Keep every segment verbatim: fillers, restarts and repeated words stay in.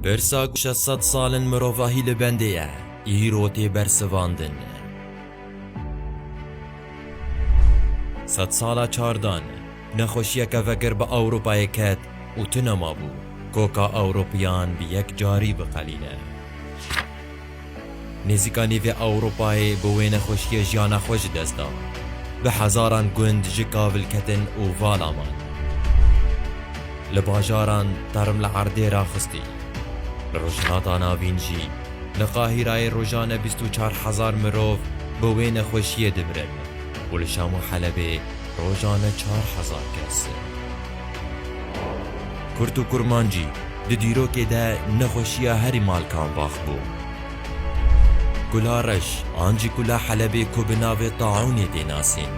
Pirsa ku şeş sed sal in mirovahî li bendê ye, îro tê bersivandin. Sedsala çardan, nexweşiyeke vekir bi Ewropayê ket û tune mabû, koka Ewropiyan bi yek carî biqelîne. Nêzîka nîvê Ewropayê bi wê nexweşiyê jiyana xwe ji dest da. Bi hezaran gund ji kavilketin û vala man. Li bajaran term li erdê raxistî. Li Rojhilata Navîn jî, li Qahîrayê rojane bîst û çar hezar mirov bi wê nexweşiyê dimirin û li Şam û Helebê rojane çar hezar kes. Kurt û Kurmancî di dîrokê de nexweşiya herî malkanbax bû. Kula reş an jî kula Helebê ku bi navê taûnê tê nasîn.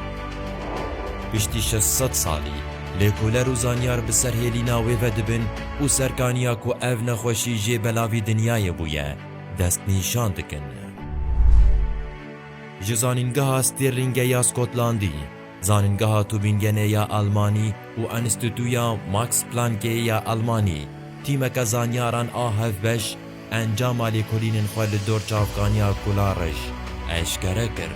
Piştî şeş sed salî lêkoler û zanyar bi ser hêlîna wê ve dibin û serkaniya ku ev nexweşî jê belavî dinyayê bûye, destnîşan dikin. Ji zanîngeha Stirlingê ya Skotlandî, zanîngeha Tübingenê ya Almanî û Enstîtuya Max Planckê ya Almanî, tîmeke zanyaran a hevbeş encama lêkolînên xwe li dor çavkaniya Kula Reş eşkere kir.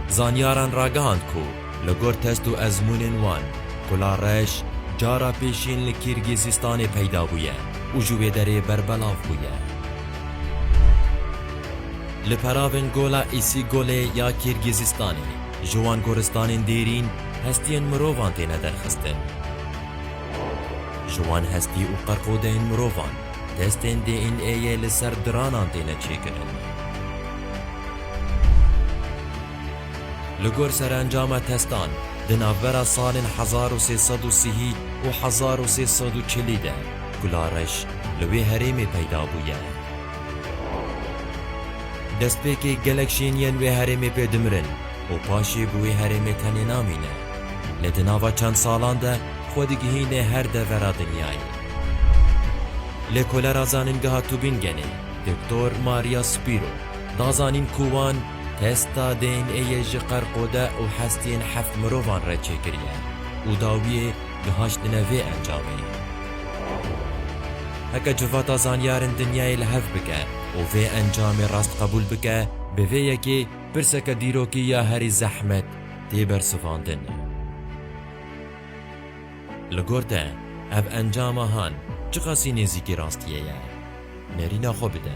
Zanyaran ragihand ku li gor test û ezmûnên wan, Kula Reş cara pêşîn li Kîrgîzistanê peyda bûye û ji wê derê berbelav bûye. Li peravên gola Îsîgolê ya Kîrgîzistanê, ji wan goristanên dêrîn hestiyên mirovan têne derxistin. Ji wan hestî û qerqodeyên mirovan testên D N A yê li ser diranan têne çêkirin. Li gor serencama testan, di navbera salên hezar û sê sed û sî û hezar û sê sed û çilî de Kula Reş li wê herêmê peyda bûye. Destpêkê gelek şêniyên wê herêmê pê dimirin û paşê bi wê herêmê tenê namîne. Lê di nava çend salan de xwe digihîne her devera dinyayê. Lêkolera zanîngeha Tübingenê, Doktor Maria Spiro, da zanîn ku wan testa D N A yê ji qerqode û hestiyên heft mirovan re çêkiriye û dawiyê gihaştine vê encamê. Heke civata zanyarên dinyayê li hev bike û vê encamê rast qebûl bike, bi vê yekê pirseke dîrokî ya herî zehmet tê bersivandin. Li gor te, ev encama han çiqasî nêzîkî rastiyê ye? Nêrîna xwe bide.